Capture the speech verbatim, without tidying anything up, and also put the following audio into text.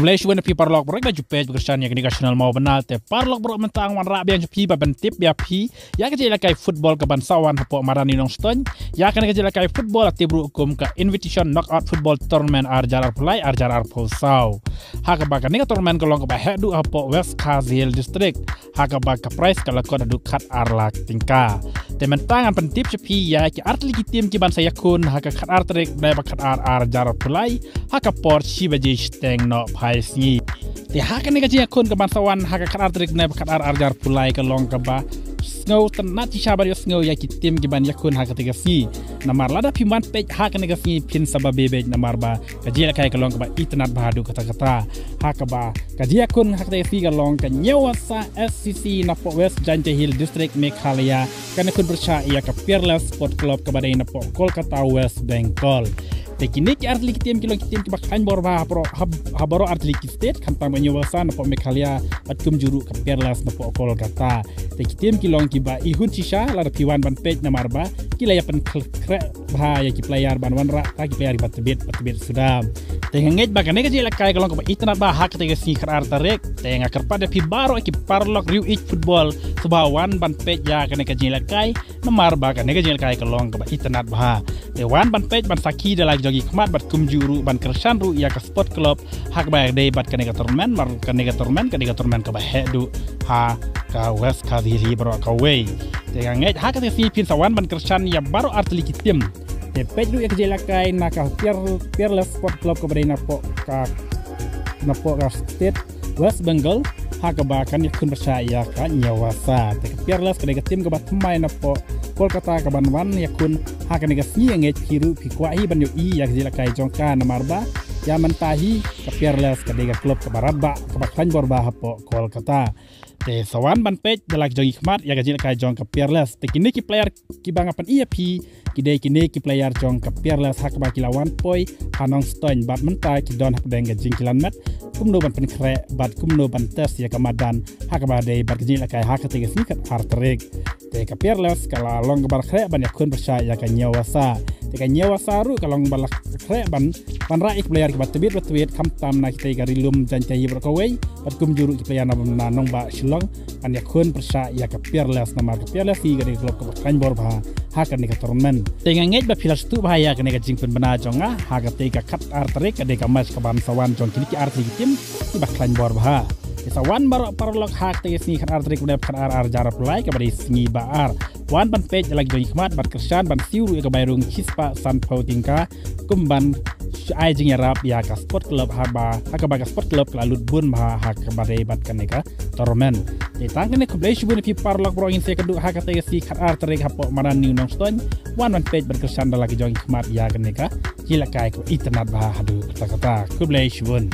Khublei shibun ïa phi paralok baroh ba ju peit ba kyrshan ïa kane ka channel Mawbynna. Te paralok baroh, mynta ngan wanrah biang ïa phi ba pyntip ïa phi ïa ka jingïalehkai football kaban sa wan hapoh madan New Nongstoiñ. Ïa kane ka jingïalehkai football la tip ruh kum ka Invitation Knockout Football Tournament ar hajar arphew lai ar hajar arphew saw. Ha kaba kane ka tournament ka long kaba heh duh hapoh West Khasi Hills District. Ha kaba ka prize ka la kot haduh khatar lak tyngka. Te mynta ngan pyntip sha phi ïa ki artylli ki team kiban sa ïakhun ha ka khatar tarik bnai ba khatar ar hajar arphew lai, ha ka por shi baje shiteng noh phai sngi. Te ha kane ka jingïakhun kaban sa wan ha ka khatar tarik bnai ba khatar ar hajar arphew lai ka long kaba sngew tynnad shisha ban ïohsngew ïa ki team kiban ïakhun ha kata ka sngi. Namar lada phim wan peit ha kane ka sngi phin sa babe beit namar ba ka jingïalehkai ka long kaba itynnad bha haduh katta katta. Ha kaba ka jingïakhun ha kata ka sngi ka long ka Ñiewasa S C C napoh West Jaintia Hills District, Meghalaya, kan ïakhun pyrshah ïa ka Peerless Sport Club kaba dei napoh Kolkata, West Bengal. Te kine ki artylli ki team ki long ki team kiba khlaiñ bor bha ha baroh, ha, ha baroh artylli ki state, khamtam ka Ñiewasa napoh Meghalaya bad kumjuh ruh ka Peerless napoh Kolkata. Te ki team ki long kiba ihun shisha lada phi wan ban peit namar ba ki la ïa pynkhreh bha ïa ki player ban wanrah ha ki player kiba tbit, ba tbit suda. Te nga ngeit ba kane ka jingïalehkai ka long kaba itynnad bha ha kata ka sngi khatar tarik. Te nga kyrpad ïa phi baroh ki paralok riew ïeit football, sngewbha wan ban peit ïa kane ka jingïalehkai namar ba kane ka jingïalehkai ka long kaba itynnad bha. Te wan ban peit ban sakhi da la ki jong ki khmat bad kumjuh ruh ban kyrshan ruh ïa ka sport club ha kaba dei bad kane ka tournament, namar kane ka tournament ka dei ka tournament kaba heh duh ha ka West Khasi Hills baroh kawei. Te nga ngeit ha kata ka sngi phin sa wan ban kyrshan ïa baroh artylli ki team. Te peit ruh ïa ka jingïalehkai na ka Peer-, Peerless Sport Club kaba dei napoh ka, napoh ka state West Bengal, ha kaba kan ïakhun pyrshah ïa ka Ñiewasa. Te ka Peerless ka dei ka team kaba thymmai napoh Kolkata kaban wan ïakhun ha kane ka sngi. Nga ngeit phi ruh phi kwah hi ban ïohi ïa ka jingïalehkai jong ka namar ba ïa mynta hi ka Peerless ka dei ka club kaba radbah kaba khlaiñ bor bha hapoh Kolkata. Te sa wan ban peit da la ki jong ki khmat ïa ka jingïalehkai jong ka Peerless. Te kine ki player kiba nga pyni ïa phi ki dei kine ki player jong ka Peerless ha kaba ki la wan poi ha Nongstoiñ bad mynta ki don hapdeng ka jingkylliang met kumno ban pynkhreh bad kumno ban test ïa ka madan ha kaba dei bad ka jingïalehkai ha kata ka sngi khatar tarik. Te ka Peerless ka la long kaba la khreh ban ïakhun pyrshah ïa ka Ñiewasa. Te ka Ñiewasa ruh ka long ba la khreh ban, ban wanrah ïa ki player kiba tbit ba tbit, khamtam na kita ka Ri Lum Jaintia Hills baroh kawei bad kumjuh ruh ki player na, na nongbah Shillong ban ïakhun pyrshah ïa ka Peerless namar ka Peerless hi ka dei ka club kaba khlaiñ bor bha ha kane ka tournament. Te nga ngeit ba phi la sngewthuh bha ïa kane ka jingpynbna jong nga. Ha kata ka khatar tarik ka dei ka match kaban sa wan jong kine ki artylli ki team kiba khlaiñ bor bha. Te sa wan baroh paralok ha kata ka sngi khatar tarik bnai ba khatar ar hajar arphew lai kaba dei sngi ba ar. Wan ban peit da la ki jong ki khmat bad kyrshan ban siew ruh ïa ka bai rung shispah sanphew tyngka kum ban ai jingïarap ïa ka sport club haba, ha kaba ka sport club ka la lut bun bha ha kaba dei bad kane ka tournament. Te tang kane, khublei shibun ïa phi paralok baroh, ngin sa ïakynduh ha kata ka sngi khatar tarik hapoh madan New Nongstoiñ. Wan ban peit ban kyrshan da la ki jong ki khmat ïa kane ka jingïalehkai kaba itynnad bha haduh katta katta. Khublei shibun.